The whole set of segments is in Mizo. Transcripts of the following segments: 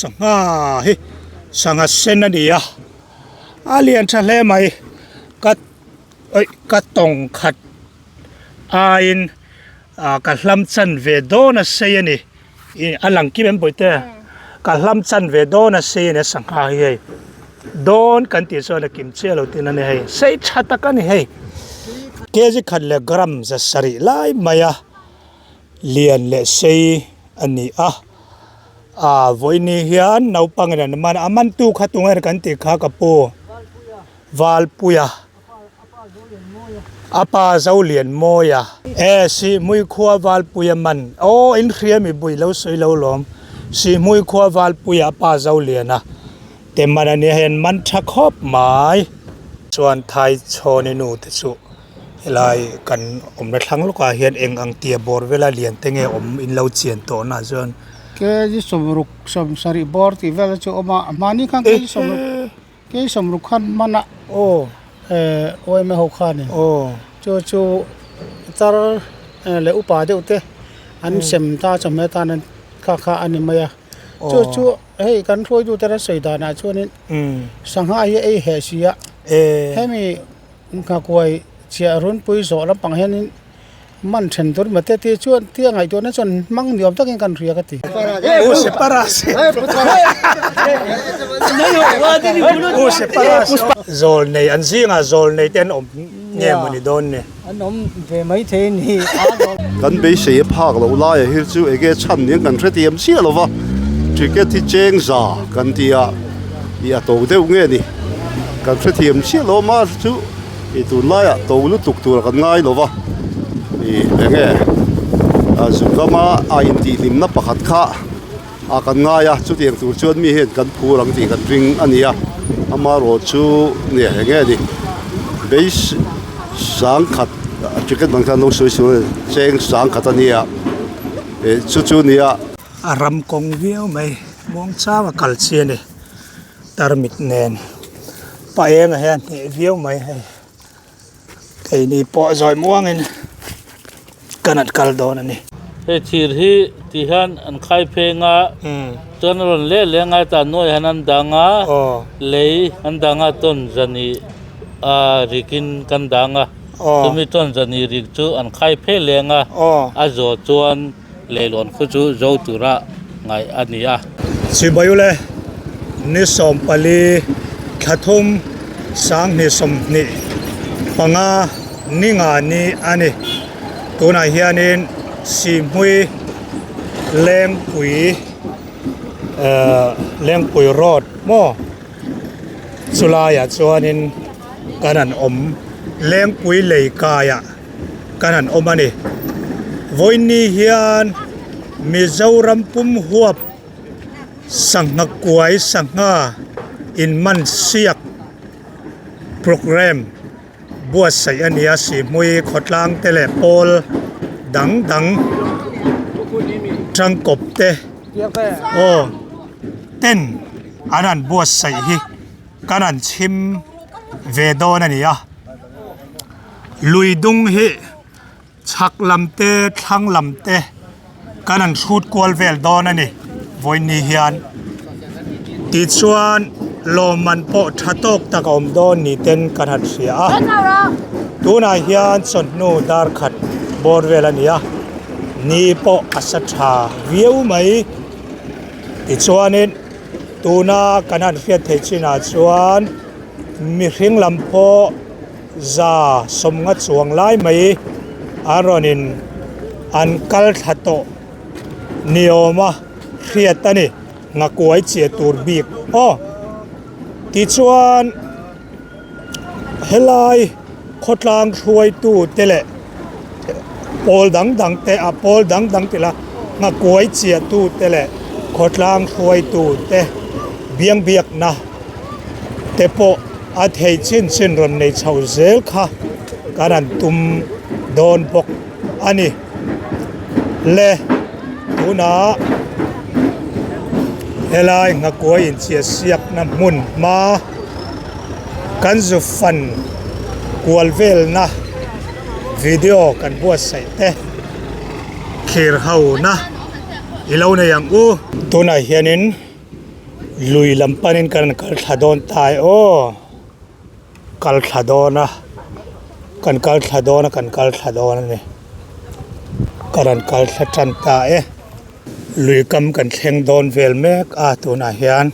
sangha hi sangha sen a ni a a lian tha hle mai ka aih ka tawng khat aiin ah ka hlam chan ve dawn a sei a ni ih a lang kim em bawihte ka hlam chan ve dawn a sei a ni a sangha hi hei dawn kan tih chuan a kim chiah lo tihna a ni hei sei tha tak a ni hei kg khat leh gram za sarih lai mai a. Lian leh sei a ni a, ah vawiini hian naupangin an man a, a mantu kha tunge kan tih kha ka pu Valpuia a pa Zolianmawia e Sihhmui khua Valpuia man aw in hria mi bui lo sawi lo lawm Sihhmui khua Valpuia a pa Zoliana te man a nia hei an man tha khawp mai. Chuan Thaichhawni nu te chu. Helai kan awmna thlang lawkah hian eng ang tia bawr vela lian te nge awm in lo chian tawh na chuan. Kg sawmruk sawm sarih bawr tih vel chu a awm a, mahni khan kg sawmruk kg sawmruk khan hman a aw eh yma ho khanin aw chu chu tar leh upa deuh te an sem ta chawhmeh atan an kha kha a ni mai a chu chu hei kan hruaitu te sawi danah chuanin sangha hi a ei heh si a hemi. Nghakuai chiah runpui zawh lampang hianin man then tur mate te chuan tia ngaihtuahna chuan hmang nuam takin kan hria ka ti. Zawl nei an zingah zawl nei te an awm nge mawni dawn ni. An awm ve mai thei a ni. Kan beisei a phak loh laiah hi chu enge chhan nia kan hrethiam chiah lo va, ticket hi cheng za kan ti a. Ih a to deuh nge ni kan hrethiam chiah lo a chu ih tunlaiah to lutuk tur kan ngai lo va ih eng nge a zukama a intihhlimna pakhat kha a kan ngai a chutiang tur chuan mi hian kan phur ang tih kan ring a ni a amaherawh chu nia eng nge ni base sangkhat ticket bang khan lo sawi sawi cheng sangkhat a nia ih chu chu nia. A ram kawng viau mai muang chang a kal chi a ni tarmit nen pa eng ah hian hneh viau mai hei keini pawh zawi muangin kan han kal dawn a ni. Hei thir hi ti hian an khai pheng a chuan a rawn leh leh ngai ta nuai hian an dang a lei an dang a tawn zani a rikin kan dang a chumi tawn zani rik chu an khai phei leng a a zawh chuan. Leilawn khu chu zo tura ngaih a ni a. Chibawiule ni 14 thla thum sanghnih 25 ni nga ni a ni. Tunah hianin Sihhmui Lengpui ehh Lengpui Road maw chulaiah chuanin kan han awm Lengpui lei kaiah. kan han awm a ni. Vawiinni hian Mizoram pum huap sangha kuai sangha inman siak programme buatsaih a ni a, Sihhmui khawtlang te leh pawl dang dang tangkawp te aw ten an han buatsaih hi kan han chhim ve dawn a ni a. Lui dung hi chhak lam te thlang lam te kan han hrut kual vel dawn a ni vawiin hian tichuan lawmman pawh tha tawk tak a awm dawn ni ten kan han hria a tunah hian chawhnu dar khat bawr vel a ni a ni pawh a sa tha viau mai tichuanin tuna kan han hriat theih chinah chuan mihring lam pawh. Za sawmnga chuang lai mai an rawn in an kal thla tawh ni awm a hriat a ni nghakuai chiah tur bik aw tichuan helai khawtlang hruaitu te leh pawl dang dang te a pawl dang dang tila nghakuai chiah tu te leh khawtlang hruaitu te biang biakna. te pawh a thei chin chin rawn nei chho zel kha kan han tum dawn bawk a ni le tunah helai nghakuai inchhiah siakna hmun hma kan zu fan kual velna video kan buatsaih te thlir ho na i lo nei ang u tunah hianin. Lui lam panin kan kal thla dawn ta e aw kal thla dawn a kan kal thla dawn a kan kal thla dawn a ni ka rawn kal thla tan ta e lui kam kan thleng dawn vel mek a tunah hian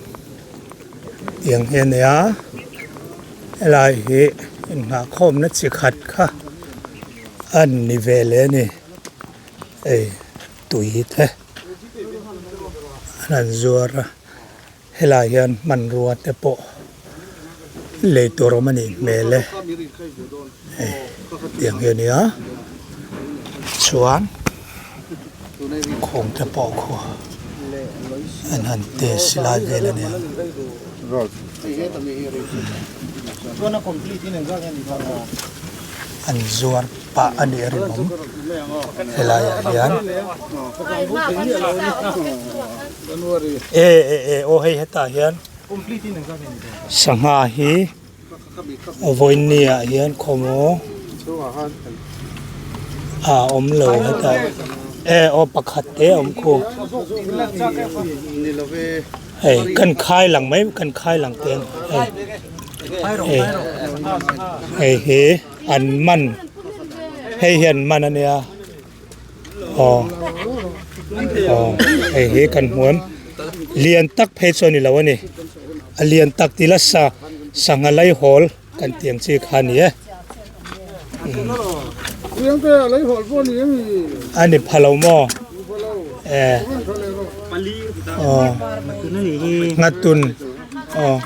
tiang hi a ni a helai hi inngahkhawmna chi khat kha a ni ve leh a ni hei tui te. An han zuar a helai hian hmanrua te pawh lei tur awm a nih hmel e hei tiang hi a nia chuan khawng te pawh khu an han test lai vel a nia. An zuar pah a nih a rinawm helai ah hian e e e aw hei hetah hian sangha hi vawiin ah hian khawmaw a awm lo hetah e aw pakhat te a awm khu hei kan khai lang mai kan khai lang teh ang hei hei hei hi. An man hei hi an man a nia aw aw hei hi kan hmu em lian tak phei chu a ni lo a ni a lian tak tih la sa sangha laihawl kan tih ang chi kha a ni e a ni pha lo maw e aw nghatun aw.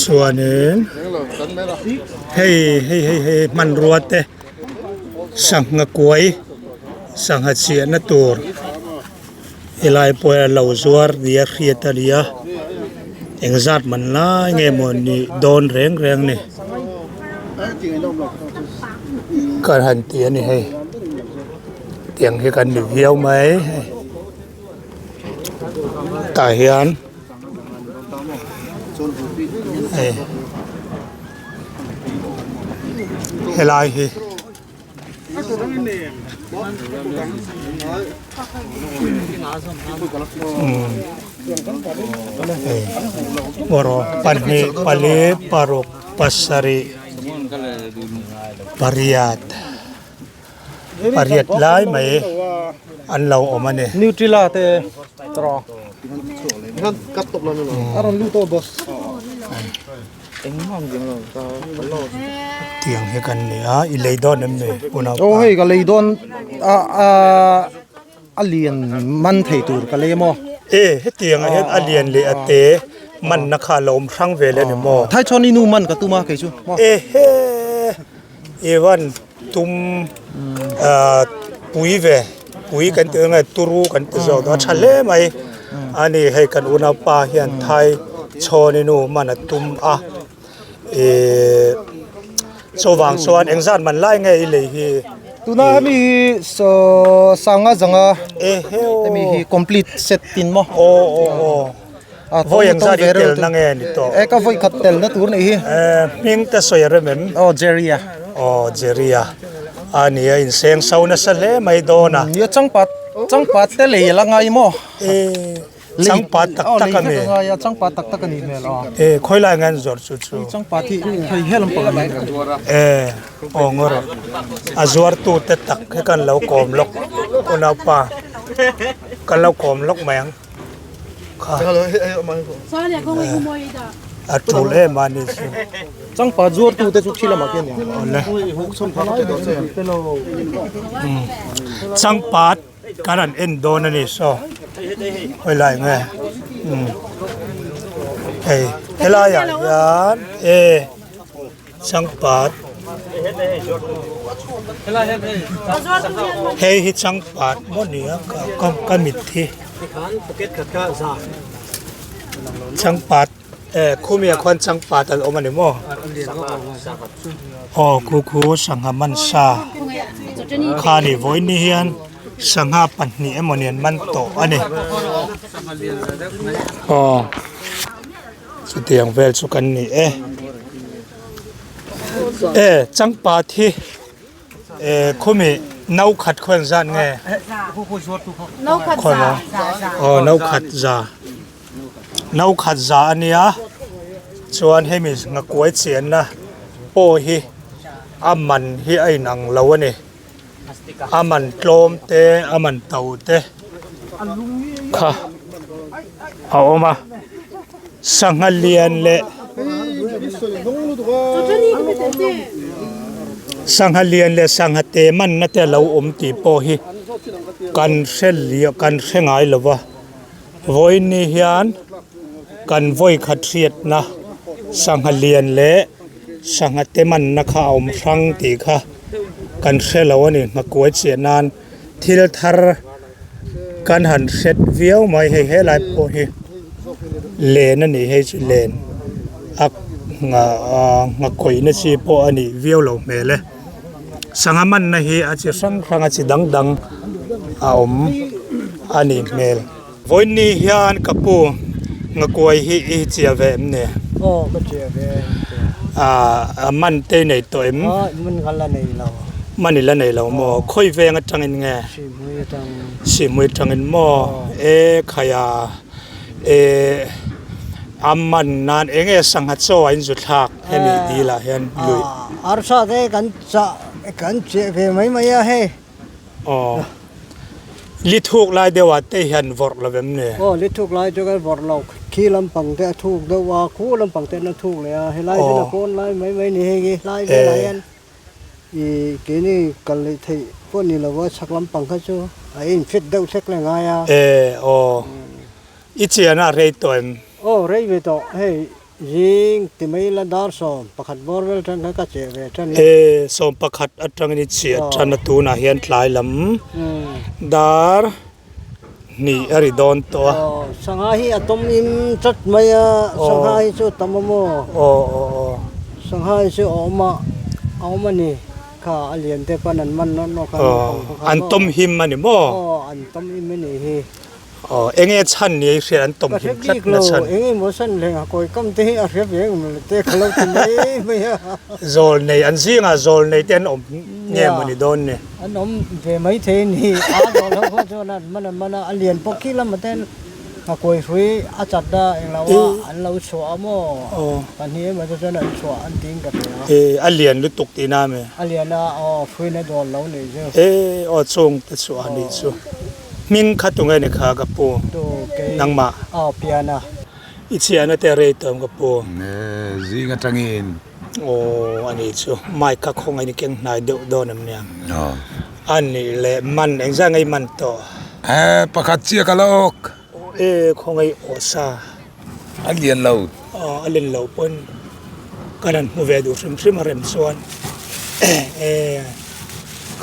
Chuanin hei hei hei hei hmanrua te sangha kuai sangha chiahna tur. Helai pawh hian lo zuar nia hriat a ni a engzat man lai nge maw ni dawn reng reng ni ka han ti a ni hei tiang hi kan ni viau mai hei tah hian hei helai hi. Pahnih pali paruk pasarih pariat pariat lai mai an lo awm a ni. Tiang hi kan ni a i lei dawn em ni unau aw hei ka lei dawn a a a lian man thei tur ka lei maw e hetiang ah hian a lian leh a te man na kha a lo awm hrang vel a ni maw thaichhawn i nu man ka tum a kei chu maw e he i van tum ah pui ve pui kan tih ang nge turu kan ti zawk a tha hle mai a ni hei kan unaupa hian thai chhawn i nu man a tum a ihh chuvang chuan engzat man lai nge i lei hi tuna hemi hi saw sanga zanga hemi hi complete set tin maw aw aw aw. Vawi ang zat i tel na nge ni tawh? E ka vawi khat tel na tur nih hi. E hming te sawi a rem em? Aw Jerry a. Aw Jerry a. A ni a inseng so nasa hle mai dawn a. Nia changpat changpat te lei a la ngai maw? E changpat tak tak a ni. Lei vek a ngai a changpat tak tak a nih hmel a. E khawi lai nge an zawrh chu chu? Changpat hi hei he lampang a ni. E aw ngaw rawh. A zuartu te tak hi kan lo kawm lawk unaupa kan lo kawm lawk mai ang. A tul em a ni chu. Changpa zuar tu te chu khi lamah khian nia. Awle. Changpa kan han en dawn a ni saw. Hawi lai nge. Hei helai ah hian e changpa hei hi changpa maw ni a ka mit hi. Changpat eh khumia khuan changpat an awm a ni maw? Aw khu khu sangha man sa kha ni vawiin ni hian. Sangha pahnih emawni an man tawh a ni. Aw chutiang vel chu kan ni e. E changpat hi e khumi no khat khaw eng zat nge? Aw no khat za. No khat za a nia chuan hemi nghakuai chianna pawh hi a man hi a inang lo a ni. A man tlawm te a man to te kha a awm a sangha lian leh sangha lian leh sangha te manna te a lo awm tih pawh hi kan hre liah kan hre ngai lo va vawiin ni hian kan vawi khat hriatna sangha lian leh sangha te manna kha a awm hrang tih kha. Kan hre lo a ni hmakuai chiah nan thil thar kan han hret viau mai hei helai pawh hi len a ni hei chu len a nghakawihna chi pawh a nih viau lo hmel e sangha manna hi a chi hrang hrang a chi dang dang a awm a nih hmel. Vawiinni hian ka pu ngakuai hi i chiah ve em ni? Aw ka chiah ve. Aaa man te i nei tawh em? Aw man ka la nei lo. Man i la nei lo maw? Khawi veng atangin nge? Sihmui atangin. Sihmui atangin maw? E khaia e a man nan eng nge sangha chaw a inzu thlak hemi dil ah hian lui. Arsa te kan chah kan chiah ve mai mai a hei. Aw. Li thuk lai deuh ah te hian vawrh lo em ni? Aw, li thuk lai chu kan vawrh lo. Khi lampang te a thuk deuh a, khu lampang te an a thuk leh a. Helai chu a pawn lai mai mai ni hei hi. Hlai velah hian ih keini kal leh theih pawh ni lo a, chhak lampang kha chu a in fit deuh hlek leh ngai a. E aw, i chian a rei tawh em? Aw, rei ve tawh hei. Zing ti mai ila dar 11 bawr vel tan kha ka cheh ve tan a. E, 11 atangin i chhiat tan a tunah hian tlai lam dar hnih a ri dawn tawh a. Aw, sangha hi a tawm im chat mai a, sangha hi chu a tam a maw? Aw, aw, aw. Sangha hi chu a awm a, a awm a ni. Kha a lian te pawn an man nawk nawk a, naupang kha kha maw? An tawm him a ni maw? Aw, an tawm im a nih hi. Aw, enge chhan ni a i hriat an tawm him tlat na chhan. Ka hre bik lo, enge maw san hleng a kawi kam te hi a hre ve engemaw le te ka lo ti mai mai a. Zawl nei, an zingah zawl nei te an awm nge maw ni dawn ni? An awm ve mai thei a ni, a zawl ho pawh chuan an man an man a, a lian pawh khi lama ten a kawi hrui a chat a englo a an lo chhuah a maw, pahnih emaw te chuan an chhuah an tiin ka hria. E, a lian lutuk tihna a mi? A lian a, aw hruina dawl lo nih chu. E, aw chung te chu a nih chu. Hming kha tunge ni kha ka pu? Nangmah. Aw piana. I chhiahna te rei tawm ka pu. Zing atangin. Aw a nih chu. Mic kha khawngaih ni keng hnai deuh dawn em nia. A nih leh man engzah ngei man tawh? Eh pakhat chiah ka la awk. E khawngaih aw sa. A lian lo. Aw a lian lo pawn kan han hmu ve duh hrim hrim a rem chuan e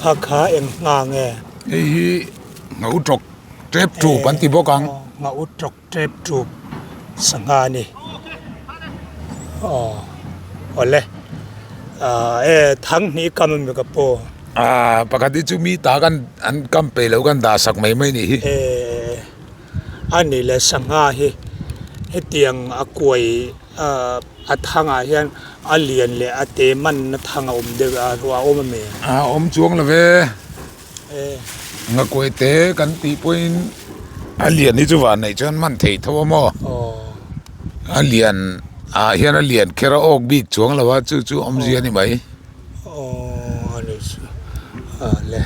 kha kha eng ngha nge. Hei hi ngau tawk tep tup an ti bawk ang. Ngau tawk tep tup sangha a ni. Aw awle e thang hnih kam ami ka pu. Aa pakhat hi chu mi ta kan an kam peih loh kan dah sak mai mai nih hi. E. A nih leh sangha hi hetiang a kuai a thangah hian a lian leh a te manna thang a awm deuh a a awm a mi? A awm chuang lo ve. Nga kuai te kan tih pawhin a lian hi chu van neih chuan man thei tho a maw? A lian ah hian a lian kher a awk bik chuang lo a chu chu awmzia a ni mai. Aw a ni chu a le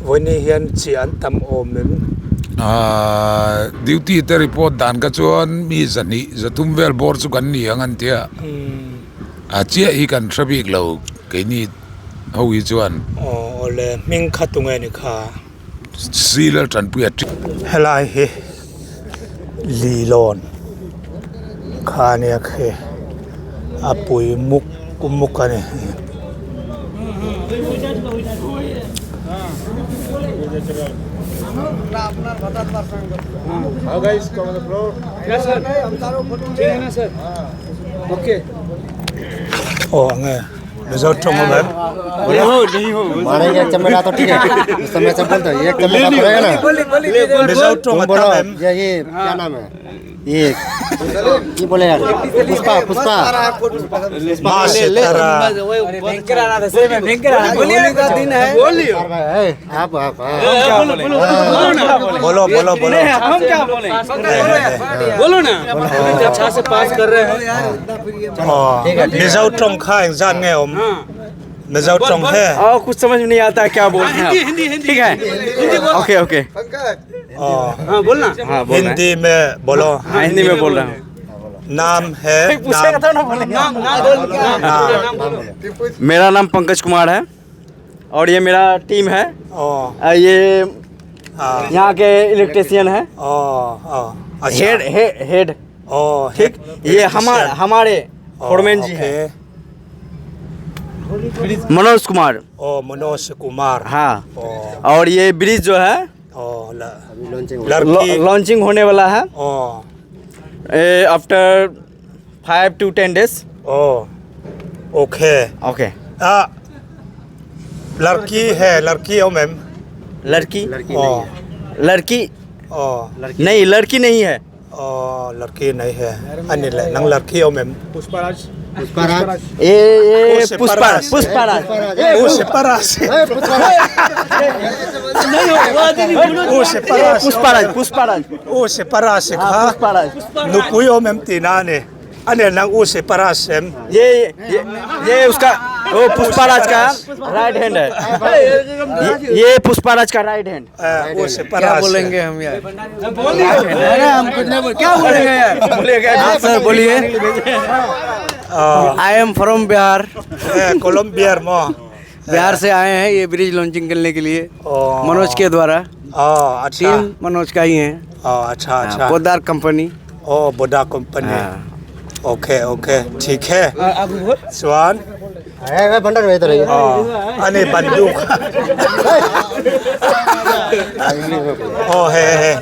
vawiin hian chiah an tam awm em? Aaa duty te report dan kha chuan mi zahnih zathum vel bawr chu kan ni ang an tia a chiah hi kan hre bik lo keini ho hi chuan. Aw le hming kha tunge ni kha? Sila tanpui a Helai hi lilawn kha a nia khi a pui muk muk a ni. Aw enge. Mizo tawng awm em? Mizo tawng a tam em? Mahse tara. बोलो बोलो बोलो अच्छा से पास कर रहे हैं Mizo tawng kha eng zat nge awm? Mizo tawng he. और कुछ समझ में नहीं आता क्या बोल रहे हैं आप। ठीक है ओके ओके हाँ बोलना हाँ बोल रहे हैं हिंदी में बोलो हाँ हिंदी में बोल रहा हूँ नाम है नाम मेरा नाम पंकज कुमार है और ये मेरा टीम है ओ ये हाँ यहाँ के इलेक्ट्रिशियन है ओ ओ अच्छा हेड हे, हेड ओ ठीक ये हमारे हमारे फोरमैन जी हैं मनोज कुमार ओ मनोज कुमार हाँ ओ और ये ब्रिज जो है ओ लड़की लॉन्चिंग होने वाला है ओ after 5 to 10 days O okay okay आ लड़की है लड़की हो मैम लड़की ओ लड़की ओ नहीं लड़की नहीं है ओ लड़की नहीं है अनिल है नंग लड़की हो मैम ये ये उसे पुष्पा परास। पुष्पाराज उसे परास उसे परास पुष्पाराज पुष्पाराज उसे परास हाँ, खा Pushparaj nupui awm em tih na a ni a nen ang u se paras em ये ये ये उसका वो पुष्पाराज का राइट हैंड है ये, ये पुष्पाराज का right hand u se paras बोलेंगे हम यार अरे हम कुछ नहीं बोल क्या बोलेंगे यार बोलिएगा सर बोलिए I am from Bihar Colombia maw Bihar से आए हैं ये ब्रिज लॉन्चिंग करने के लिए ओ मनोज के द्वारा ओ अच्छा टीम मनोज का ही है ओ अच्छा अच्छा पोदार कंपनी ओ बोडा company okay okay ठीक है chuan ani banduk ओ है है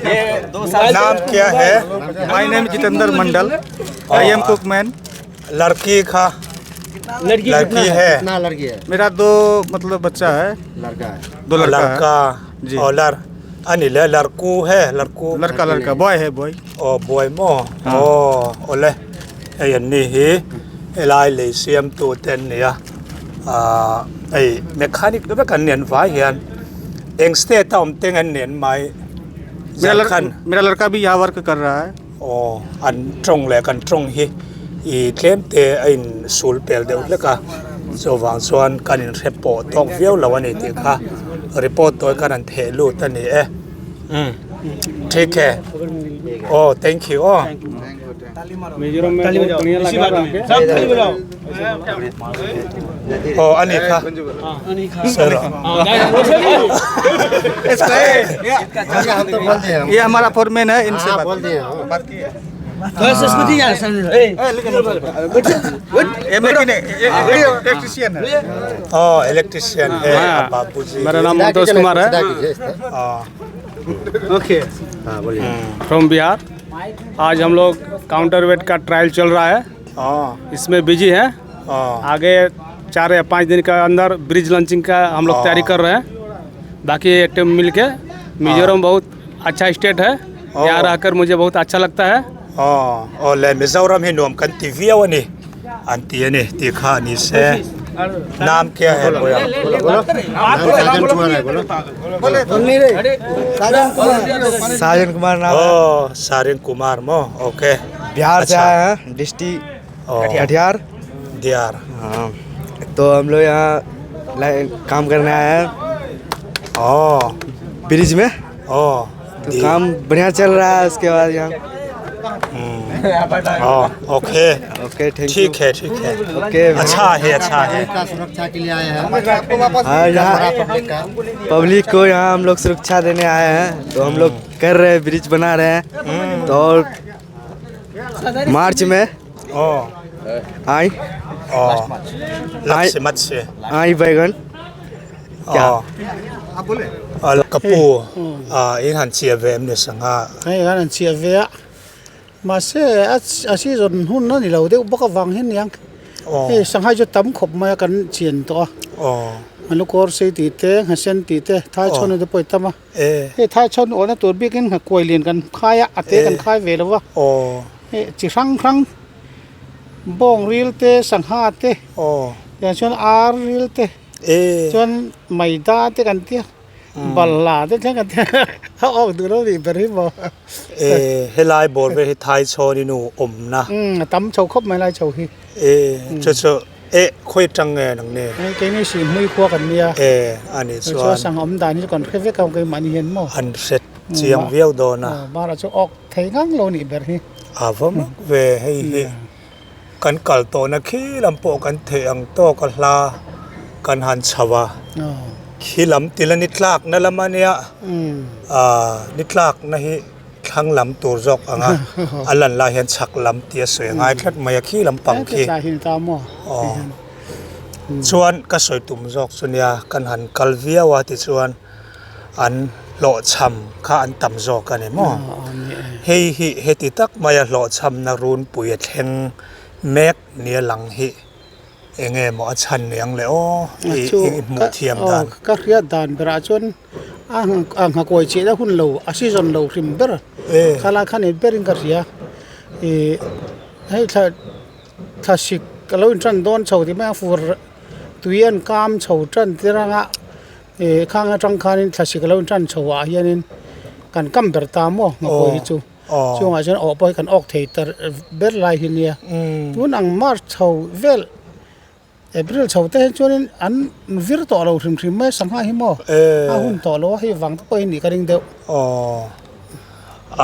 नाम क्या है my name Jitendra Mandal I am cookman लड़की का लड़की लड़की है मेरा दो मतलब बच्चा है लड़का है दो लड़का है लड़का जी। और लड़ ani le लड़कू है लड़कू लड़का लड़का बॉय है boy o buai maw aw awle hei an ni hi helai lei siam tu te an ni a ah hei mechanic te vek an ni an vai hian eng state a awm teng an ni an mai मेरा लड़का Jharkhand मेरा लड़का भी यहाँ work कर रहा है aw an tawng leh kan tawng hi ih tlem te a in sul pel deuh hlek a chuvang chuan kan inhre pawh tawk viau lo a ni tih kha report tawi khan an theh lut a ni e umm thik e aw thank you aw. Aw a ni kha sir ये हमारा foreman है इनसे बात की है ये इलेक्ट्रिशियन है aw electrician है बाबूजी मेरा नाम मंतोष कुमार है aw okay from Bihar आज हम लोग काउंटर वेट का ट्रायल चल रहा है aw इसमें बिजी है aw आगे 4 या 5 दिन का अंदर ब्रिज लॉन्चिंग का हम लोग तैयारी कर रहे हैं बाकी ये टीम मिलके मिजोरम बहुत अच्छा स्टेट है यहाँ रहकर मुझे बहुत अच्छा लगता है aw aw le Mizoram hi nuam kan ti viau a ni an ti a ni tih kha a ni se नाम क्या है भैया साजन कुमार नाम ओ सारिन कुमार मो ओके बिहार से अच्छा। आए हैं डिस्ट्रिक्ट ओ कटिहार दियार हाँ तो हम लोग यहाँ काम करने आए हैं ओ ब्रिज में ओ तो काम बढ़िया चल रहा है उसके बाद यहाँ ओ okay okay thank you ठीक है ठीक है ओके अच्छा है अच्छा है सुरक्षा के लिए आए हैं हाँ यहाँ पब्लिक को यहाँ हम लोग सुरक्षा देने आए हैं तो हम लोग कर रहे हैं ब्रिज बना रहे हैं तो और मार्च में ओ आई ओ लक्ष्य मत से आई बैगन क्या ka pu in han chhia ve em ni sangha hei kan an chhia ve a mahse a season hun a ni lo deuh bawk avang hian niang. Hei sangha chu tam khawp mai a kan chian tawh a. Lukawr sei tih te nghasen tih te thaichhawn te pawh a tam a. Hei thaichhawn awhna tur bikin nghakuai lian kan khai a a te kan khai ve lo va. Hei chi hrang hrang bawng ril te sangha te tiang chuan ar ril te chuan maida te kan tia. Balhla te thleng kan tia a awk duh lo nih ber hi maw. Helai bawr vel hi thai chhawn i nu awmna. A tam chho khawp mai lai chho hi. Chu chu e khawi tang nge nang ni? Keini Sihmui khua kan nia. A ni chuan. Chuan sangha awm dan hi chu kan hre vek a keimahni hian maw. An hre chiang viau dawn a. Barah chu awk thei ngang lo nih ber hi. A va mak ve hei hi. Kan kal tawhna khi lam pawh kan theih ang tawk a hla kan han chho a, khi lam tila ni tlakna lam a nia, aaa ni tlakna hi thlang lam tur zawk ang a, a lan lai hian chhak lam tih a sawi a ngai tlat mai a khi lam pang khi. Aw chuan ka sawi tum zawk chu nia kan han kal viau a tichuan. an hlawhchham kha an tam zawk a ni maw? Hei hi heti tak maia hlawhchhamna runpui a thleng mek nia lang hi eng nge maw a chhan niang le aw i hmuh thiam dan. Ka hriat dan berah chuan a nghakuai chih na hun lo a season lo hrim ber khalai kha nei berin ka hria ih hei thla thlasik a lo intan dawn chho tih mai a fur tui an kam chho tan tir anga. Ih khang atang khanin thlasik alo intan chho ah hianin kan kam ber ta maw nghakuai hi chu chungah chuan awh pawh hi kan awk thei ta ber lai hi nia tun ang march chho vel april chho te hi chuanin an vir tawh lo hrim hrim mai sangha hi maw a hun tawh lo a hei vang te pawh hi nih ka ring deuh. Aw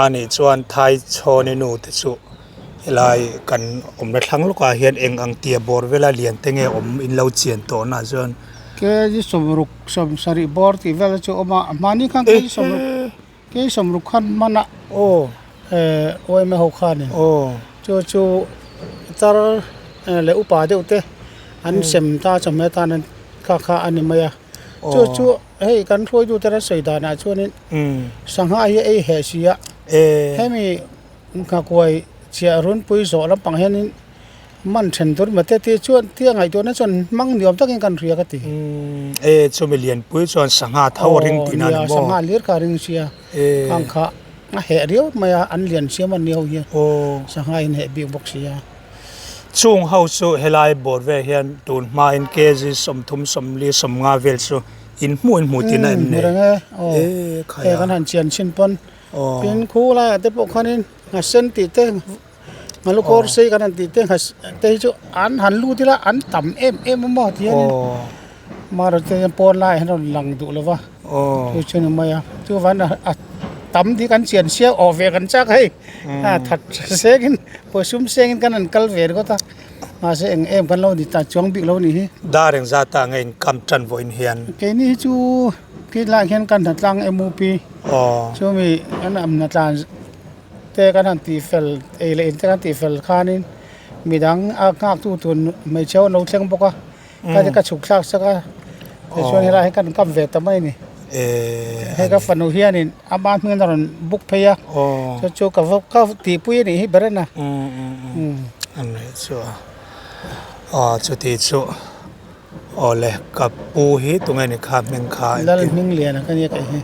a nih chuan thai chhawni nu te chu helai kan awmna thlang lawkah hian eng ang tia bawr vela lian te nge awm in lo chian tawh na chuan. Kg sawmruk sawmsarih bawr tih vel chu a awm a mahni khan kg sawmruk kg sawmruk khan hman a eh yma ho khanin chu chu tar leh upa deuh te an sem ta chawhmeh atan an kha kha a ni mai a chu chu hei kan hruaitute an sawi danah chuanin sangha hi a ei heh si a hemi nghakuai chiah runpui zawh lampang hianin. Man then tur maw te te chuan tia ngaihtuahna chuan hmang nuam takin kan hria ka ti. E chumi lianpui chuan sangha tho a ring tihna a ni maw? Sangha lir kha a ring sia. Khang kha a heh riau mai a, an lian siam a ni ho hian. Sangha in heh bik bawk sia. Chung ho chu helai bawr vel hian tun hmain kg 30 40 50 vel chu in hmuh in hmuh tihna em ni? Hmu reng e. Hei kan han chian chhin pawn. Tin khu laiah te pawh khanin nghasen tih te. Malukawr sei kan han tih te ngha te hi chu an han lut ila an tam em em a maw tihianin marawh te hian pawn laiah hian a rawn lang duh lo va chu chu a ni mai a chuvangin a tam tih kan chian sia awh ve kan chak hei a that sengin pawisa sum sengin kan han kal ve ringawt a mahse eng em kan lo ni ta chuang bik lo a nih hi. Dar engzat ah nge inkam tan vawiin hian. Keini hi chu khilaiah hian kan hnatlang MUP chumi kan hnatlan. Te kan han tih fel ei leh in te kan tih fel khanin midang a nghak tu tur hmeichhe ho an lo thleng bawk a ka ka chhuk thlak sak a tichuan helai hi kan kam ve ta mai a ni hei ka fanu hianin ama hmingin a rawn book phei a chu chu ka va ka tihpui a nih hi ber a na. Chuti chu. Awle, ka pu hi tunge ni kha hming kha engtin? Lal hming lian a ka nia kei hi.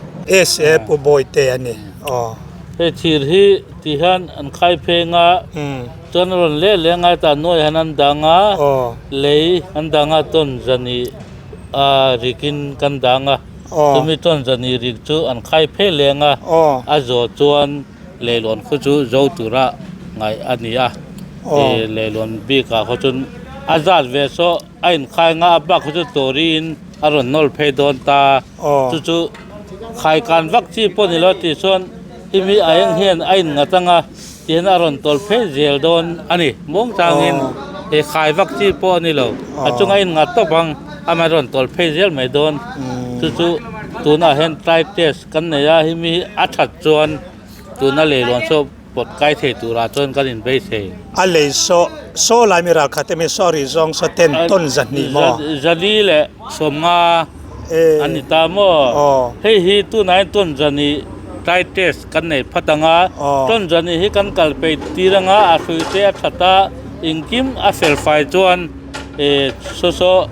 SA Pu Bawite a ni aw. Hei thir hi ti hian an khai pheng a, chuan a rawn leh leh ngai ta nuai hian an dang a, lei an dang a tawn zani a rikin kan dang a, chumi tawn zani rik chu an khai phei leng a, a zawh chuan leilawn khu chu zo tura ngaih a ni a, leilawn bikah khaw chuan a zat ve saw. A inkhai nga a bak chu tawriin a rawn nawl phei dawn ta. Chu chu khaikan vak chi pawh ni lo tih chuan hemi a eng hian a innghat anga tihian a rawn tawl phei zel dawn a ni. Muang changin he khai vak chi pawh a ni lo. A chunga innghat tawp ang amah a rawn tawl phei zel mai dawn. Chu chu tunah hian try test kan nei a, hemi a that chuan tuna leilawn saw Pawt kai thei turah chuan kan inbei thei. A lei saw, saw lai mi ralkhat emaw sorry zawng saw ten tawn zahnih maw? Zali leh sawmnga an ni ta maw? Hei hi tunah hian tawn zahnih try test kan nei phat ang a, tawn zahnih hi kan kal peih tir ang a, a hrui te a that a, engkim a fel fai chuan. saw saw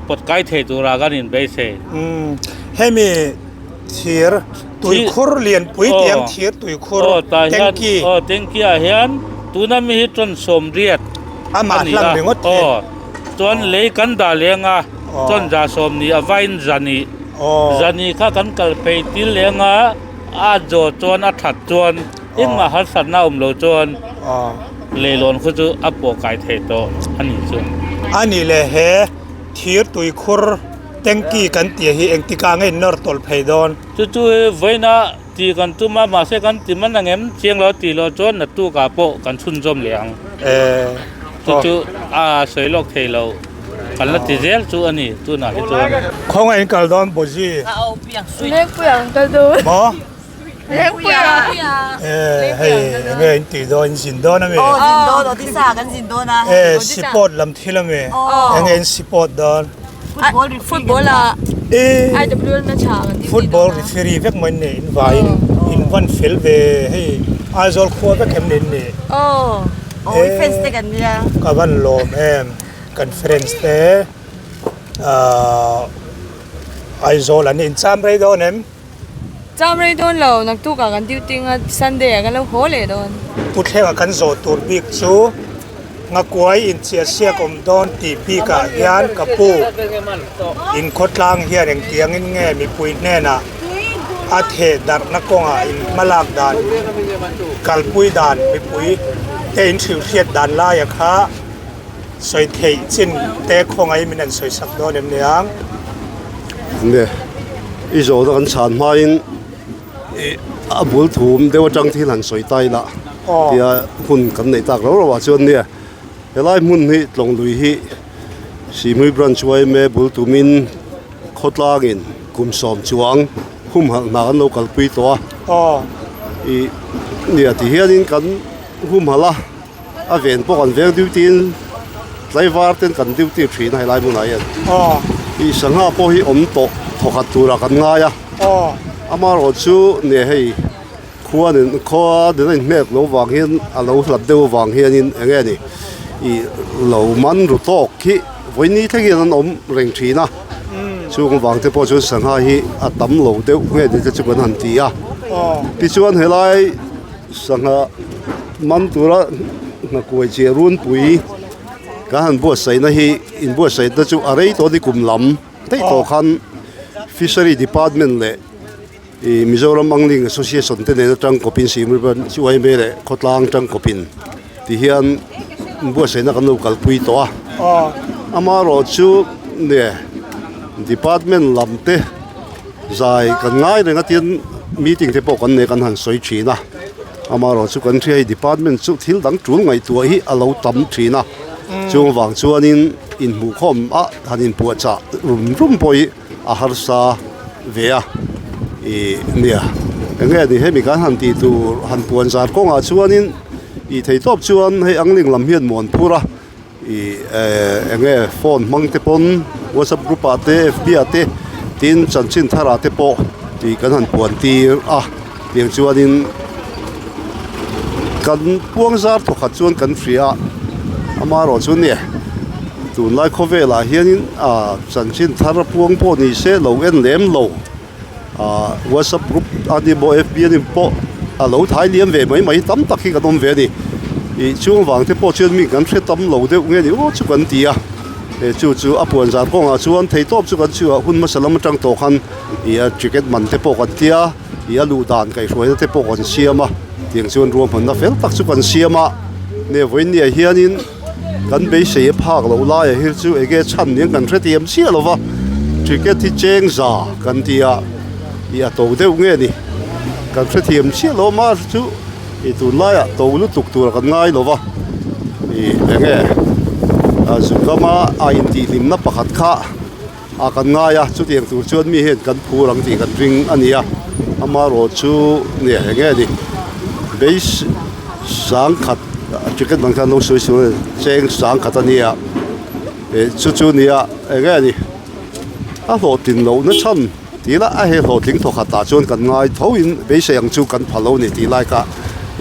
pawt kai thei tura kan inbeisei. Hemi thir tuikhur lianpui tih ang thir tuikhur tanky. Aw tanky ah hian tuna mi hi tawn 80 a ni a aw chuan lei kan dah leng a tawn za 20 a vain zani zani kha kan kal phei til leng a a zawh chuan a that chuan engmah harsatna awm lo chuan leilawn khu chu a pawh kai thei tawh a nih chu. A nih leh he thir tuikhur tanky kan tih hi engtikah nge in nawr tawlh phei dawn? Chu chu vawiina tih kan tum a, mahse kan ti man ang em chiang lo tih loh chuan naktukah pawh kan chhunzawm leh ang. Chu chu a sawi lawk thei lo kan la ti zel chu a ni tunah hi chuan. Khawngaih in kal dawn Bawzi. Lengpui ang kal dawn. Maw? Lengpui ang. Eh hei enge in tih dawn in zin dawn ami? Aw zin dawn Odisha kan zin dawn a. Eh sipawt lam thil ami? Enge in sipawt dawn? Football referee Football a Eh IWL match ah kan duty dawn a. Football referee vek mai nei in vaiin in van fel ve hei Aizawl khua vek em ni in nih? Aw aw i fans te kan nia. Ka van lawm em kan friends te ah Aizawl an incham rei dawn em? Cham rei dawn lo, naktukah kan duty anga Sunday ah kan lo haw leh dawn. Puthlengah kan zawh tur bik chu Ngakuai inchiahsiak awm dawn tih bikah hian ka pu inkhawtlang hian engtiangin nge mipui hnenah a theh darhna kawngah in hmalak dan, kalpui dan, mipui te in hrilhhriat dan laia kha Sawi theih chin te khawngaih min an sawi sak dawn em niang? Nge i zawhna kan chhan hmain i a bul thum deuh atang thil han sawi ta ila tia hun kan neih tak rau rau ah chuan nia helai hmun hi tlawng lui hi Sihhmui branch yma bul tumin khawtlangin kum 10 chuang humhalh hna kan lo kalpui tawh a i nia tihianin kan humhalh a. A ven pawh kan veng duty in tlaivar ten kan duty thin a helai hmunah hian ih sangha pawh hi awm tawh thawkhat turah kan ngai a amaherawh chu nia hei khua nen khua nen a inhmek loh vang hian a lo hlat deuh avang hianin eng nge ni ih lo man ru tawk hi vawiini thleng hian an awm reng thin a chung vang te pawh chuan sangha hi a tam lo deuh nge ni te chu kan han ti a tichuan helai. Sangha man tura hnakuai chiah runpui kan han buatsaihna hi inbuatsaihna chu a rei tawh a ni kum lam daih tawh khan Fishery Department leh ih Mizoram Angling Association te nen atang kawpin Siamripa chu yma leh khawtlang atang kawpin ti hian inbuatsaihna kan lo kalpui tawh a amaherawhchu nge department lam te. Zai kan ngai reng a tin meeting te pawh kan nei kan han sawi thin a amaherawh chu kan hria hei department chu thil dang tul ngaihtuah hi a lo tam thin a chung vang chuanin inhmuhkhawm a han inpuahchah rum rum pawh hi a harsa ve a ih nia eng nge ni hemi kan han tih tur han puan zar kawngah chuanin ih theitawp chuan hei angling lam hian muan phur a. Ih eh eng nge phone hmang te pawn whatsapp group ah te fb ah te tin chanchin thar ah te pawh tih kan han puan tir a tiang chuanin kan puang zar thawkhat chuan kan hria a amaherawh chu nia tunlai khawvelah hianin ah chanchin thar a puang pawh ni se lo en lem lo ah whatsapp group a ni pawh fb a ni pawh a lo thai liam ve mai mai tam tak hi kan awm ve a ni ih chung vang te pawh chuan mi kan hre tam lo deuh nge ni aw chu kan ti a eh chu chu a puan zar kawngah chuan thei tawp chu kan chhuah hun hmasa lam atang tawh khan ih a ticket man te pawh kan tia ih a luh dan kaihhruaina te pawh kan siam a tiang chuan ruahmanna fel tak chu kan siam a nge vawiin hianin. Kan beisei a phak loh laiah hi chu enge chhan nia kan hrethiam chiah lo va, ticket hi cheng za kan ti a, ih a to deuh nge ni kan hrethiam chiah lo a chu ih tunlaiah to lutuk tur kan ngai lo va, ih enge a zukama a intihhlimna pakhat kha a kan ngai a chutiang tur chuan mi hian kan phur ang tih kan ring a ni a amaherawh chu nia enge ni base sangkhat ticket bang khan lo sawi sawi a cheng sangkhat a nia eh chu chu nia enge ni a hlawhtlin loh na chhan tih lah a he hlawhtling thawkhat ah chuan kan ngai tho in beisei ang chu kan pha lo a ni tih lai kha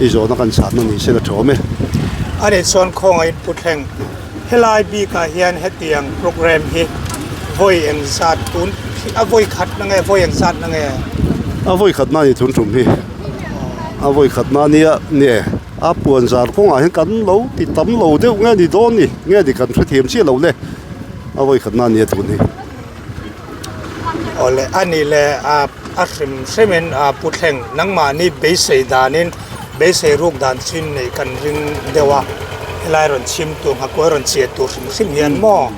i zawhna kan chhan a ni se la tha awm e. A nih chuan khawngaih in pu thleng. Helai bikah hian hetiang programme hi vawi engzat tun a vawi khat na nge vawi engzat na nge? A vawi khat na ni thun tum hi. A vawi khat na nia nge a puan zar kawngah hian kan lo ti tam lo deuh nge ni dawn ni nge ni kan hrethiam chiah lo le a vawi khat na nia tun hi. Awle a nih leh a a hrim hrimin a pu thleng nangmahni beisei danin beisei ruk dan chin neih kan ring deuh a helai rawn chhim tur nghakuai rawn chiah tur hrim hrim hian maw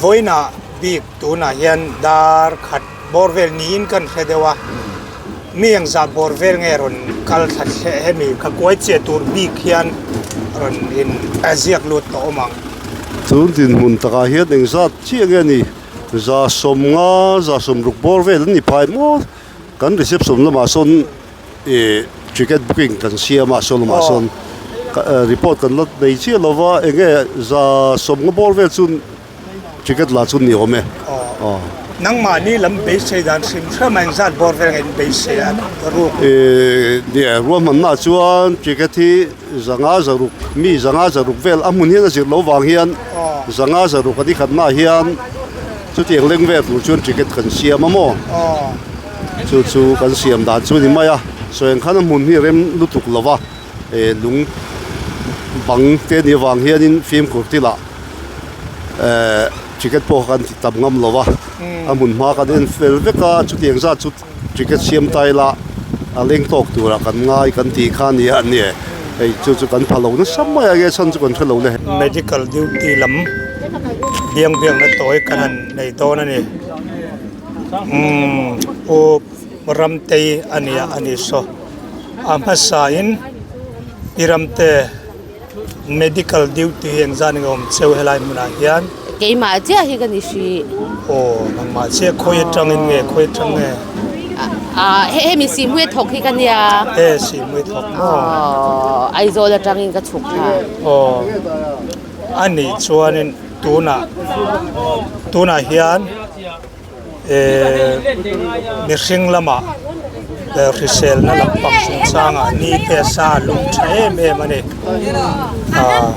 vawiinah bik tunah hian dar khat bawr vel niin kan hre deuh a mi engzah bawr vel nge rawn kal thla thleh hemi nghakuai chiah tur bik hian rawn in ziak lut tawh awm ang. Chun dinhmun takah hian engzat chiah nge ni? 50, 60 bawr vel an ni phai maw? Kan reception lamah sawn ih ticket booking kan siam a saw lamah sawn report kan la nei chiah lo va eng nge 50 bawr vel chu ticket lah chu ni awm e. Aw. Nangmahni lam beisei dan hrim hrim a engzat bawr vel nge in beisei a ruk? Ih nia ruahmanna chuan ticket hi 500 zaruk mi 500 zaruk vel a hmun hian a zir loh vang hian 500 zaruk a ni khatnaah hian chutiang leng vel tur chuan ticket kan siam a maw? Chu chu kan siam dan chu a ni mai a sawi ang khan a hmun hi a rem lutuk lo va eh lung bang te nih avang hianin fimkhur tilah eh ticket pawh kan ti tam ngam lo va a hmun hma kan en fel vek a chutiang zat chu ticket siam ta ila a leng tawk turah kan ngai kan tih kha a ni a ni hei chu chu kan pha lo nasa mai a nge chhan chu kan hre lo le. Medical duty lam biang biakna tawi kan han nei dawn a ni umm u Ramtei a nia a ni saw a hmasa in pi Ramte Medical duty hi engzat nge awm cheu helai hmunah hian? Keimah chiah hi ka ni hrih. Aw, nangmah chiah khawi atangin nge, khawi atang nge? Ah, hemi Sihhmui thawk hi ka nia. E, Sihhmui thawk maw? Aw, Aizawl atangin ka chhuk thla. Aw, a nih chuanin tunah, tunah hian mihring lamah hriselna lampang chungchangah ni te sa lung tha em em a ni ah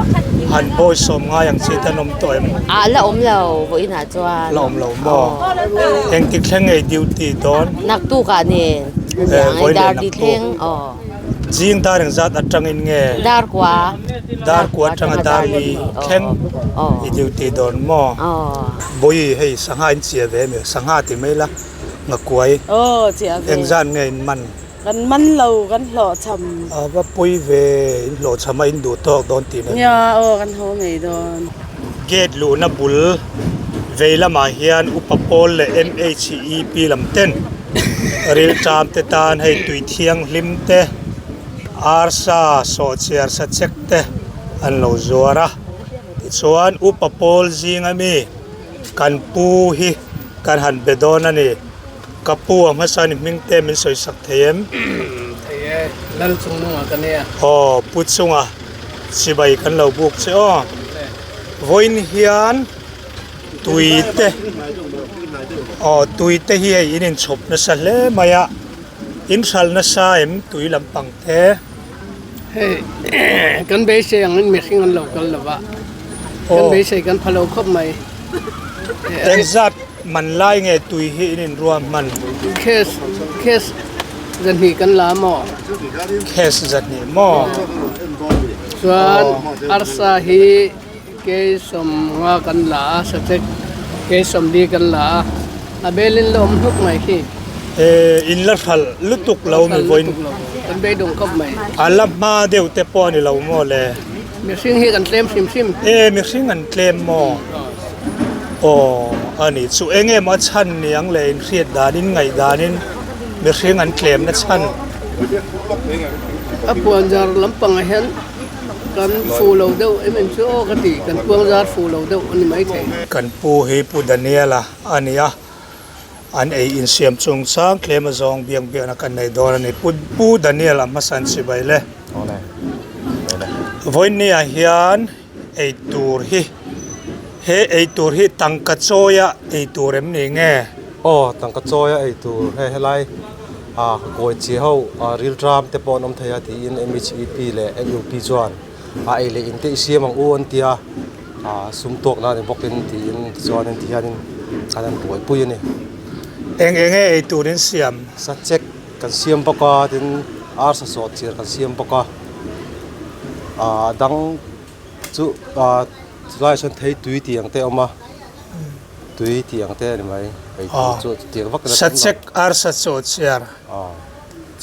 han bawisawm ngai ang chi te an awm tawh em? Ah la awm lo vawiinah chuan. La awm lo maw? Engtik thleng ngei duty dawn? Naktukah nen. Vawiin leh naktuk. Zing dar engzat atangin nge? Dar kua. Dar kua atanga dar li thleng i duty dawn maw? Bawi hei sangha in chia ve emaw sangha ti mai la ngakuai engzat nge in man? Kan man lo kan hlawhchham. A va pawi ve in hlawhchham a in duh tawk dawn tih nen. Nia aw kan haw ngei dawn. Gate luhna bul vei lamah hian Upa Pawl leh MHEP lam ten rilṭam te tan hei tui thianghlim te arsa sawhchiar sa chek te an lo zuar a tichuan Upa Pawl zinga mi kan pu hi kan han be dawn a ni ka pu a hmasa ni hming te min sawi sak thei em? Thei e, Lal chungnunga ka nia. Aw pu chunga. Chibai kan lo buk che aw. Vawiin hian tui te aw tui te hi hei in inchhawp nasa hle mai a, in hral nasa em tui lampang te. Hei kan beisei angin mihring an lo kal lo va, kan beisei kan pha lo khawp mai. Engzat man lai nge tui hi in inruah hman? Case case zahnih kan la maw? Case zahnih maw? Chuan arsa hi kei sawmnga kan la a, sachek kei sawmli kan la a, a belin la awm hluk mai khi. Eh in la hralh lutuk lo mi vawiin. Kan beidawng khawp mai. A la hma deuh te pawh a ni lo maw le? Mihring hi kan tlem hrim hrim. E mihring an tlem maw? Aw a ni chu eng emaw a chhan ni ang le inhriat danin ngaih danin mihring an tlem na chhan. A puanzar lampangah hian kan fu lo deuh em em chu aw ka ti kan puangzar fu lo deuh a ni maithei. Kan pu hi Pu Daniela a ni a. An ei insiam chungchang tlem azawng biak biakna kan nei dawn a ni. Pu Daniel a hmasa an chibai le. Vawiinniah hian ei tur hi he ei tur hi tangka chawia ei tur em ni nge? Aw tangka chawia ei tur hei helai ah kawi chi ho rilṭam te pawh an awm thei a tiin MHEP leh MUP chuan a ei leh in te i siam ang u an ti a. ah sum tawk na ni bawkin tiin tichuanin tihianin kan han buaipui a ni. Eng eng nge ei turin siam? Sachek kan siam bawk a tin arsa sawh chiar kan siam bawk a ah dang chu ah chulaiah chuan thei tui tih ang te a awm a tui tih ang te a ni mai ei tur chu chutiang vak Sachek arsa sawh chiar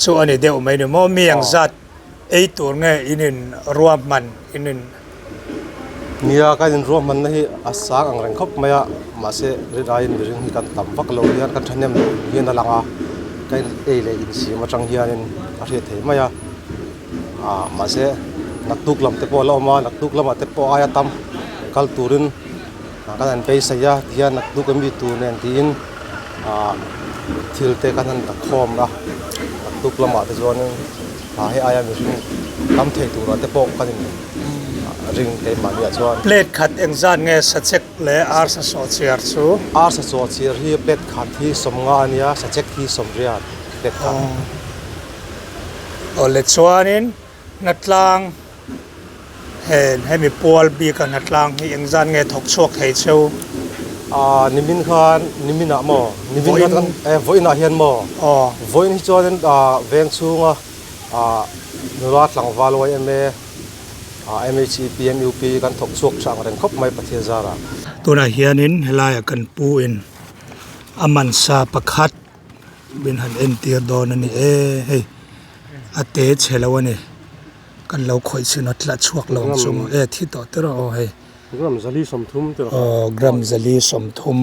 chu a ni deuh mai ni maw mi ang zat Ei tur nge in in ruahman in in. Nia kan in ruahmanna hi a sang ang reng khawp mai a, mahse rin aiin mihring hi kan tam vak lo hian kan thahnem loh hian a lang a, ka in ei leh insiam atang hianin a hriat thei mai a, ah mahse naktuk lam te pawh a la awm a, naktuk lamah te pawh aia tam kal turin kan han beisei a tihian naktuk ami tur nen tiin ah thil te kan han la khawm a, naktuk lamah te chuanin. Ah hei aia mihring tam thei turah te pawh kan in ring keimahni ah chuan. Plate khat engzat nge sachek leh arsa sawhchiar chu? Arsa sawhchiar hi plate khat hi sawmnga a nia, sachek hi sawmriat plate khat. Awle chuanin hnatlang Heng hemi pual bika hnatlang hi engzat nge thawk chhuak thei cheu? Aaa nimin khan nimin ah maw? Nimin khan kan eh vawiin ah hian maw? Aw. Vawiin hi chuanin ah veng chhunga ah nula tlangval yma ah MHEP MUP kan thawk chhuak tha ang reng khawp mai Pathian zarah. Tunah hianin helaiah kan pu in a man sa pakhat min han entir dawn a ni e hei a te chhe lo a ni. Kan lo khawih chhin a tla chhuak lo ang chu maw e thi tawh te rawh aw hei. Gram zali sawmthum te rawh. Aw gram zali sawmthum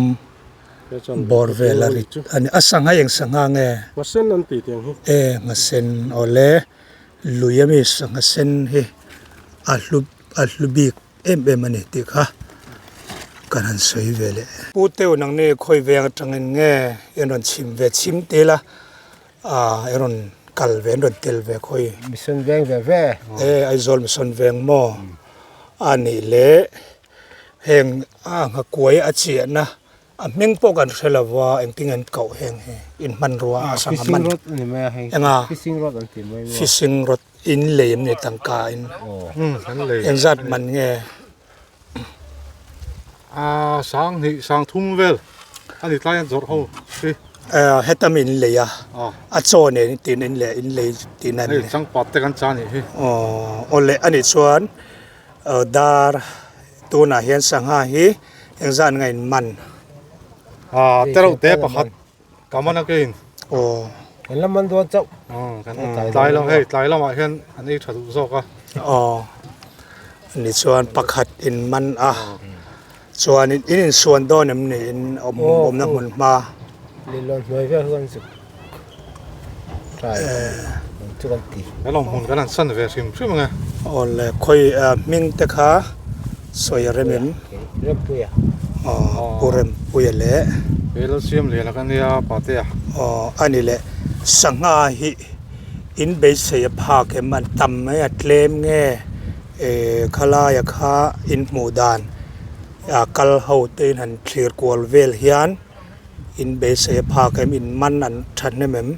bawr vel a rit a ni. A sangha eng sangha nge? Nghasen an tih tiang hi. E nghasen aw le lui ami sangha sen hi a hlu a hlu bik em em a ni tih kha kan han sawi ve leh. Pu Teu nang ni khawi veng atangin nge in rawn chhim ve chhim te la Ah i rawn kal ve an rawn tel ve khawi. Mission veng ve ve. E Aizawl Mission veng maw a nih leh heng a nghakuai a chiahna a hming pawh kan hre lo va engtin an koh heng hi in hmanrua a sangha man Fishing rod a ni mai a hei. Enga? Fishing rod an ti mai maw. Fishing rod in lei em ni tangka in. Engzat man nge? A sang hnih sang thum vel a ni tlai an zawrh ho hi. Heta mi in lei a, a chaw nen tin in leh in lei tih na ni. Hei changpat te kan cha nih hi. Aw awle a nih chuan dar tunah hian sangha hi engzat nge in man? A tereuh te pakhat ka man a kein. Aw. Kan la man dawn chauh. Tlai lam hei tlai lamah hian an ei tha duh zawk a. Aw. Ni chuan pakhat in man a. Chuan in insuan dawn em ni in awm awmna hmun hma. Lilon hnuai vel huan chu trai chu kan ti. Kan awm hmun kan han san ve hrim hrim ang e. Aw le khawi hming te kha sawi a rem em? Rempuia. Aw Pu Rempuia leh. He Lalsiam lian a ka nia Patea. Aw a ni le sangha hi in beisei a phak em an tam mai a tlem nge khalaia kha in hmuh dan a kal ho te in han thlir kual vel hian in beisei a phak em in man an thahnem em.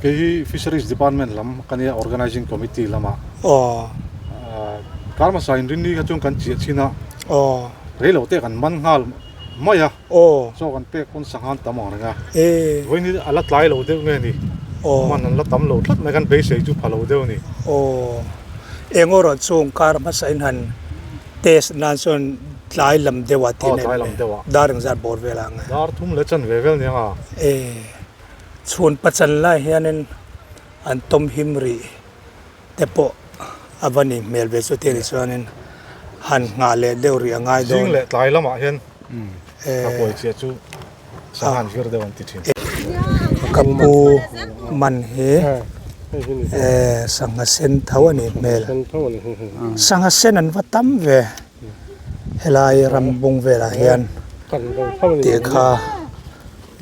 Kei hi Fisheries Department lam ka nia Organizing Committee lamah. Aw. Kar hmasa inrinni kha chuan kan chiah chhin a. Aw. Reilo te kan man nghal mai a. Aw. Chaw kan pek pawn sangha an tam ang reng a. E. Vawiin hi a la tlai lo deuh nge ni? Aw. Man an la tam lo tlat mai kan beisei chu pha lo deuh a ni. Aw. Eng erawh chung kar hmasa in han test nan chuan tlai lam deuh ah tih Aw tlai lam deuh ah. Dar engzat bawr vel ang e. Dar thum leh chan ve vel nia nga. E. Chhun pachan lai hianin an tawm him rih te pawh a va nih hmel ve chu tiang chuanin han nghah leh deuh rih a ngai dawn. Zing leh tlai lamah hian a kawi chiah chu sangha an vir deuh an ti thin. Ka pu man hi sangha sen tho a nih hmel. Sangha sen an va tam ve helai ram bung velah hian tih kha.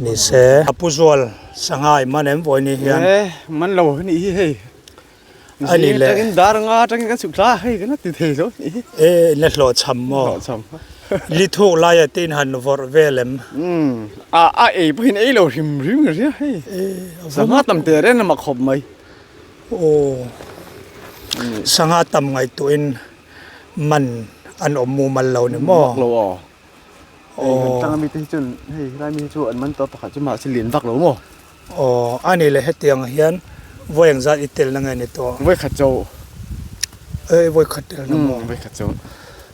Ni se. A pu zual sangha i man em vawi ni hian. E man lo a nih hi hei. A ni le. Zing atangin dar nga atangin kan chhuk thla hei kan la ti thei lo a nih hi. E in la hlawh chham maw? Hlawh chham. Li thuk lai a te in han vawrh vel em? Umm a a ei pawhin ei lo hrim hrim ka hria hei. Sangha tam teh reng lamah khawp mai. Aw sangha tam ngaihtuahin man. an awm mumal lo ni maw? Vak lo aw. Hei kan tlang ami te hi chuan hei helai mi hi chu an man tawh pakhat chu mahse lian vak lo maw? Aw a ni le hetiang hian vawi eng zat i telna nge ni tawh? Vawi khat chauh. E vawi khat telna maw? Vawi khat chauh.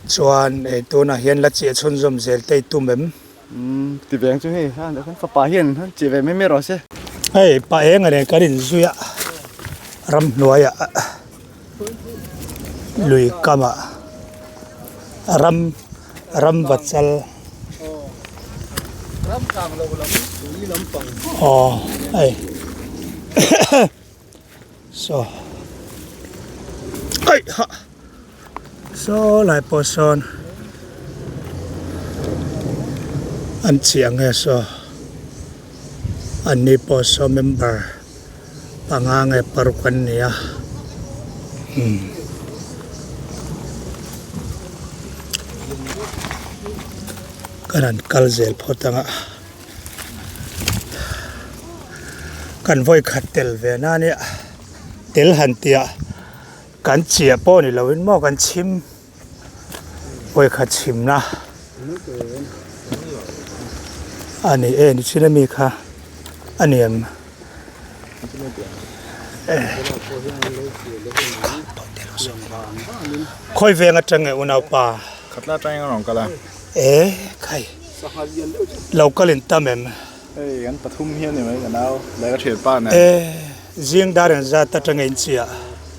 Chuan hei tunah hian la chiah chhunzawm zel te i tum em? Umm ti veng chu hei kan fapa hian han chiah ve mai mai rawh se. Hei pa eng a nen kan inzui a ramhnuaiah lui kamah ram ramva chal aw hei saw aih hah saw lai pawh sawn an chiah nge saw an ni pawh saw member. Panga nge paruk an ni a umm kan han kal zel phawt ang a kan vawi khat tel ve na nia tel han tih ah kan chiah pawh ni lo in maw kan chhim vawi khat chhim na a ni e nichin ami kha a ni em. Khawi veng atang nge unaupa? Khatla atangin a rawn kal a. E khai lo kal in tam em? Hei kan pathum hi a ni mai ka nau leh ka thianpa nen. E zing dar eng zat atang in chiah?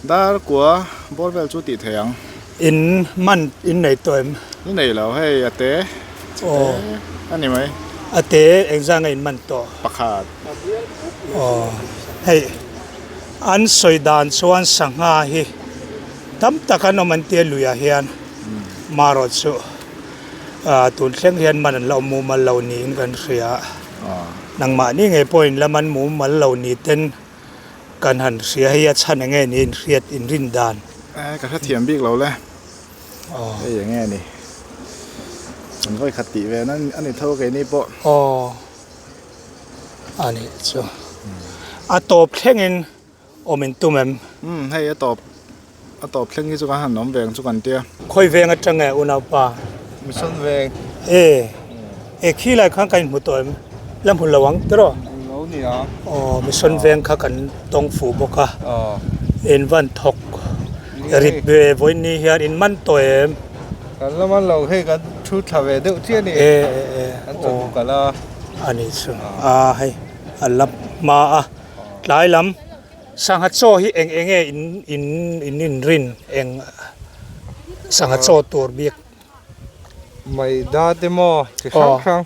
Dar kua bawr vel chu tih thei ang. In man in nei tawh em? Ni nei lo hei a te Aw. A ni mai. A te engzah nge in man tawh? Pakhat. Aw. Hei an sawi dan chuan sangha hi tam tak an awm an tia luiah hian marawh chu tun thleng hian man an la awm mumal lo niin kan hria. Nangmahni ngei pawh in la man mumal lo ni ten Kan han hria hei a chhan enge ni in hriat in rin dan. Eh ka hrethiam bik lo le. Aw. Hei enge ni. An vawi khat tih ve nan a ni tho keini pawh. Aw. A nih chu. A tawp thlengin awm in tum em? Umm hei a tawp a tawp thleng hi chu kan han awm ve ang chu kan tia. Khawi veng atang e unaupa? Mission veng. E e khi lai khan kan inhmu tawh em? La hmu lo ang tiraw? Lo ni ang. Aw mission veng kha kan tawng fuh bawk a. Aw. In van thawk rit ve vawiin ni hian in man tawh em? Kan la man lo hei kan thu thla ve deuh chiah a ni. E e e. Kan chawhnu kal a. A nih chu. A hei a la hma a tlai lam. Sangha chaw hi eng eng nge in in in inrin eng sangha chaw tur bik? Maida te maw chi hrang hrang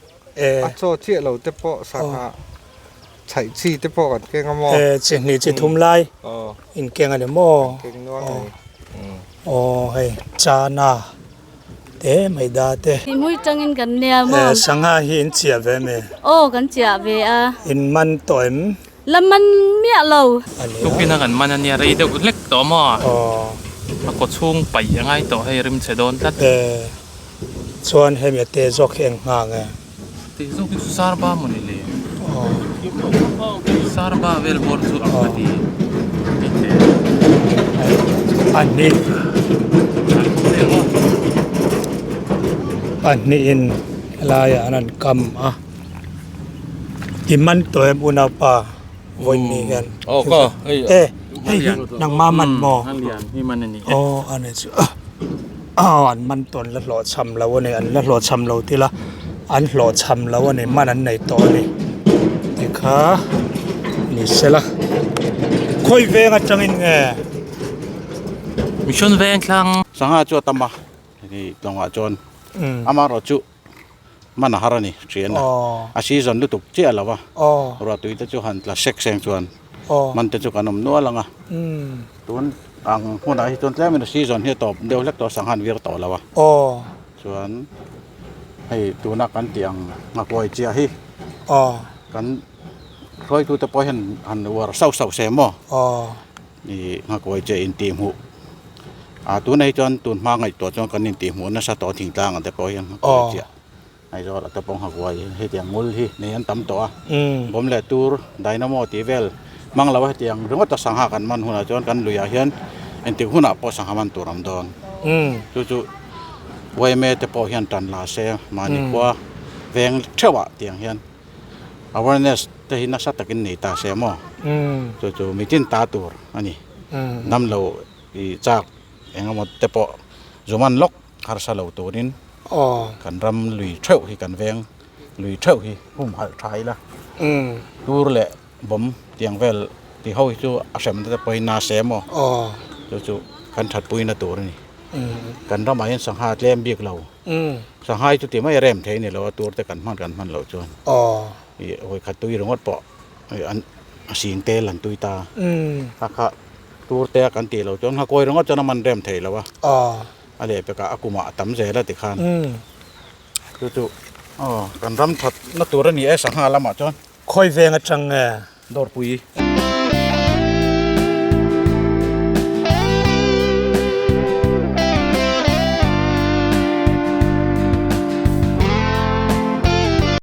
a chaw chiah lo te pawh sangha chhaih chi te pawh kan keng a maw? E chi hnih chi thum lai in keng a ni maw? Keng nual a ni. Aw hei chana te maida te. Hmui tangin kan nia maw? E sangha hi in chiah ve em? Aw kan chiah ve a. In man tawh em? La man miah lo. Tukin a kan man a nia rei deuh hlek tawh maw? A kaw chhung paih a ngai tawh hei rim chhe dawn tlat. E chuan hemi a te zawk hi eng nghak e? Te zawk hi chu sarba maw ni le? Sarba vel bawr chu ang ka ti ti teh. Pahnih pahnihin helaiah an han kam a. I man tawh em unaupa vawiin hian e hei hi nangma man maw aw a ni chu aw an man tawh an la hlawhchham lo a ni an la hlawhchham lo ti ila an hlawhchham lo a ni man an nei tawh a ni tikha ni sela khawi veng atangin nge mission veng thlang sangha chu a tam a hei tlawngah chuan amaherawhchu man a har a ni thian a a season lutuk chiah lo a ruah tui te chu han tla sek seng chuan man te chu kan awm nual ang a tun ang hunah hi chuan tlem in a season hi a tawp deuh hlek tawh a sangha an vir tawh lo a chuan hei tuna kan tih ang nghakuai chiah hi kan hruaitu te pawh hian han uar sauh sauh se maw. Ih nghakuai che intih hmuh ah tunah hi chuan tun hma ngaihtuah chuan kan intih hmuh nasa tawh thingtlang ang te pawh hian nghakuai chiah Aizawl ah te pawh nghakuai hetiang ngul hi nei an tam tawh a bawm leh tur dynamo tih vel hmang lo a hetiang ringawt a sangha kan man hunah chuan kan luiah hian engtik hunah pawh sangha man tur a awm dawn chu chu. Yma te pawh hian tan la se mahni khua veng theuhah tiang hian awareness te hi nasa takin nei ta se maw chu chu mitin ta tur a ni. Damlo i chak engemaw te pawh zuman lawk harsa lo turin kan ram lui theuh hi kan veng lui theuh hi humhalh tha ila tur leh bawm tiang vel ti ho hi chu a hrem te pawhin na se maw chu chu kan thatpuina tur a ni. Kan ramah hian sangha tlem bik lo sangha hi chuti mai a rem thei a ni lo a tur te kan hman kan hman loh chuan ih vawikhat tui ringawt pawh an a sing tel an tui ta kha kha tur te a kan tih loh chuan nghakawi ringawt chuan a man rem thei lo a a lehpekah a kumah a tam zel a tikhan chu chu aw kan ram that na tur a ni e sangha lamah chuan. Khawi veng atang nge? Dawrpui.